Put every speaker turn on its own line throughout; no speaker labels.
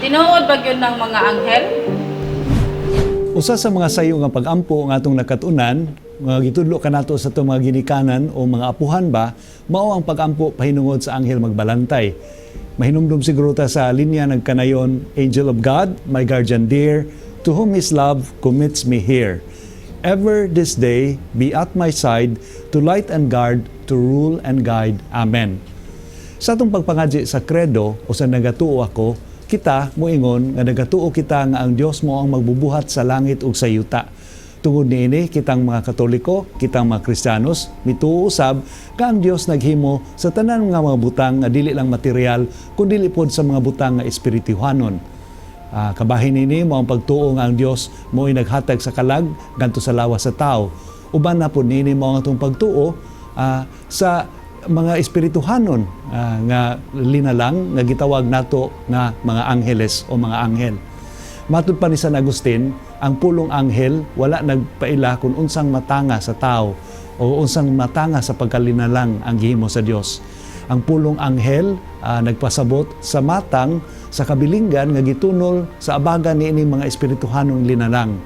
Tinuod ba gyud ng mga anghel?
Usa sa mga sayo nga pag-ampo nga atong nakatunan, nga gitudlo kanato sa atong mga ginikanan o mga apuhan ba, mao ang pag-ampo pahinungod sa anghel magbalantay. Mahinumdum siguro ta sa linya nagkanayon, "Angel of God, my guardian dear, to whom His love commits me here. Ever this day be at my side, to light and guard, to rule and guide. Amen." Sa atong pagpangadji sa credo o sa "Nagatuo ako", kita moingon nga nagatuo kita nga ang Dios mao ang magbubuhat sa langit ug sa yuta. Tungod niini, kitang mga Katoliko, kitang mga Kristiyanos, mituo usab nga ang Dios naghimo sa tanan nga mga butang nga dili lang material kundi pod sa mga butang nga espirituhanon. Kabahin nini mao ang pagtuo nga ang Dios mo'y naghatag sa kalag ngadto sa lawas sa tao. Uban na pod nini mao ang atong pagtuo sa mga espirituhanon nga linalang nga gitawag nato nga mga angheles o mga anghel. Matud pa ni San Agustin, ang pulong anghel wala nagpaila kung unsang matanga sa tao o unsang matanga sa pagkalinalang ang gihimo sa Dios. Ang pulong anghel nagpasabot sa matang sa kabilinggan nga gitunol sa abaga niining mga espirituhanong linalang.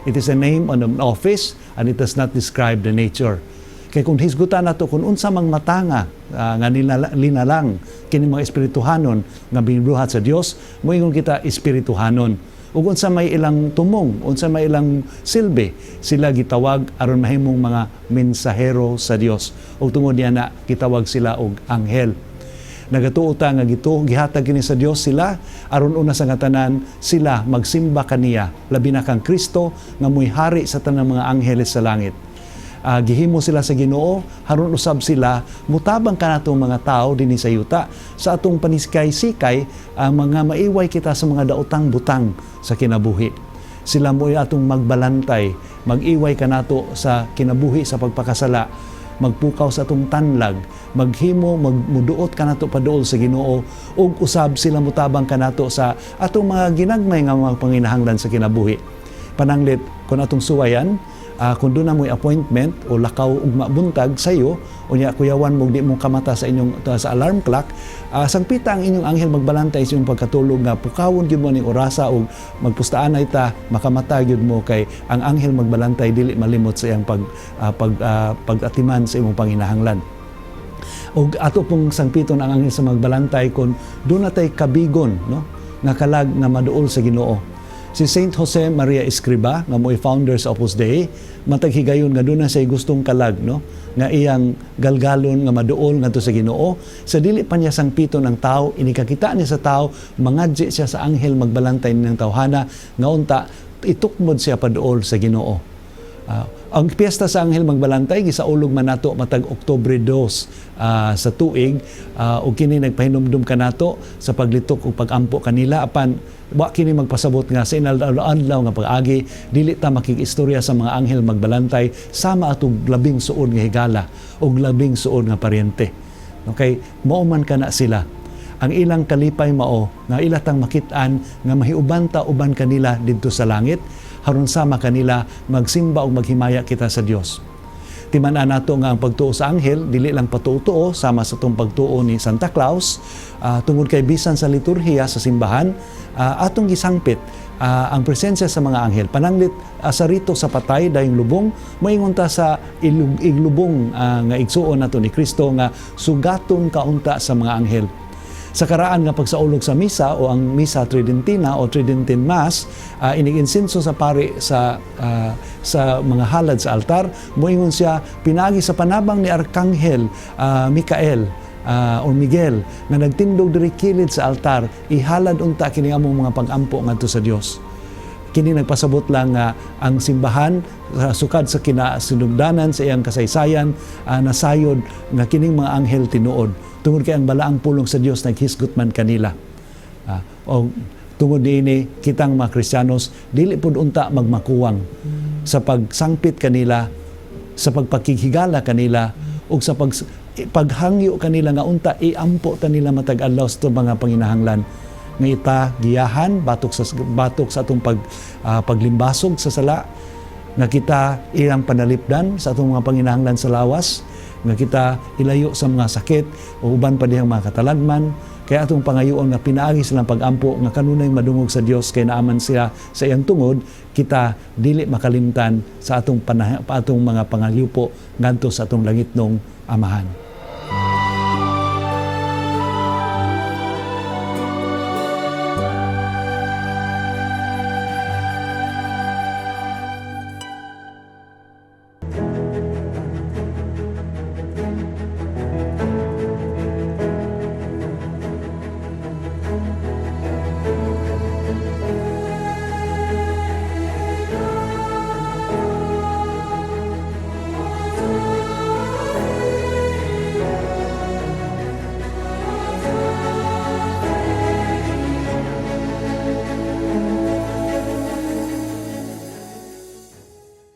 It is a name on an office and it does not describe the nature. Kay kung hisgutan nato kung unsa mang matanga nga linalang kini mga espirituhanon nga binuhat sa Dios, moingon kita espirituhanon. Ug unsa may ilang tumong, unsa may ilang silbi, sila gitawag aron mahimong mga mensahero sa Dios. Ug tungod niya na gitawag sila og anghel. Nagatuo ta nga gihatag kini sa Dios sila aron una sa tanan sila magsimba kaniya, labi na kang Kristo nga mo'y hari sa tanang mga angheles sa langit. Gihimo sila sa Ginoo haron usab sila mutabang kanatong mga tao dinhi sa yuta sa atong panisikay-sikay ang mga maiway kita sa mga daotang butang sa kinabuhi. Sila mo'y atong magbalantay, mag-iway kanato sa kinabuhi sa pagpakasala, magpukaw sa atong tanlag, maghimo, magmuduot kanato paduol sa Ginoo, ug usab sila mutabang kanato sa atong mga ginagmay nga mga panginahanglan sa kinabuhi. Pananglit kung atong suwayan, kung duna mo'y appointment o lakaw ugma buntag sayo, unya kuyawan mo di mo kamata sa inyong sa alarm clock, sangpita ang inyong anghel magbalantay sa inyong pagkatulog nga pukawon gyud mo ning orasa ug magpustaan ta makamata gyud mo, kay ang anghel magbalantay dili malimot sa iyang pag-atiman sa imong panginahanglan. Ug ato pong sangpiton ang anghel sa magbalantay kung duna tay kabigon, no, nga kalag nga maduol sa Ginoo. Si Saint Jose Maria Escriba nga mo'y founder sa Opus Dei, matag higayon nga duna siya gustong kalag, no, nga iyang galgalon nga maduol ngadto sa Ginoo, sa dili pa niya sangpiton ang tao, inikakita niya sa tao, mangadji siya sa anghel magbalantay ng tawhana nga unta itukmod siya paduol sa Ginoo. Ang piyesta sa Anghel Magbalantay gisaulog man nato matag Oktubre 2 sa tuig, ug kini nagpahinumdum kanato sa paglitok ug pagampo kanila, apan wa kini magpasabot nga sa inadlaw nga pag-agi dili ta makig-istorya sa mga anghel magbalantay sama atong labing suod nga higala ug labing suod nga paryente. Okay, mao man kana sila. Ang ilang kalipay mao nga ila tang makit-an nga mahiuban ta uban kanila didto sa langit haron sama kanila magsimba ug maghimaya kita sa Dios. Timan-an nato nga ang pagtuo sa anghel dili lang patuo-tuo sama sa atong pagtuo ni Santa Claus, tungod kay bisan sa liturhiya sa simbahan, atong gisangpit ang presensya sa mga anghel. Pananglit sa rito sa patay dayong lubong, moingon ta sa iglubong nga igsuon nato ni Kristo nga sugaton kaunta sa mga anghel. Sa karaan nga pagsaulog sa misa o ang Misa Tridentina o Tridentine Mass, inig-insenso sa pari sa mga halad sa altar, moingon siya, "Pinagi sa panabang ni Arkanghel Mikael or Miguel nga nagtindog diri kilid sa altar, ihalad unta kini among mga pag-ampo ngadto sa Dios." Kini nagpasabot lang nga ang simbahan sukad sa kinasinugdanan sa iyang kasaysayan, nasayod nga kining mga anghel tinuod tungod kay ang balaang pulong sa Dios naghisgot man kanila. O tungod niini, kitang mga Kristiyanos dili pud unta magmakuwang sa pagsangpit kanila, sa pagpakighigala kanila ug sa paghangyo kanila nga unta iampo ta nila matag adlaw sa atong mga panginahanglan nga ita giyahan batok sa atong paglimbasog sa sala, nga kita ilang panalipdan sa atong mga panginahanglan sa lawas, nga kita ilayo sa mga sakit o uban pa dihang mga katalagman. Kaya atong pangayoon nga pinaagi silang pagampo nga kanunay madungog sa Dios kay naaman sila sa iyang tungod, kita dili makalimtan sa atong atong mga pangalyupo ngadto sa atong langitnong Amahan.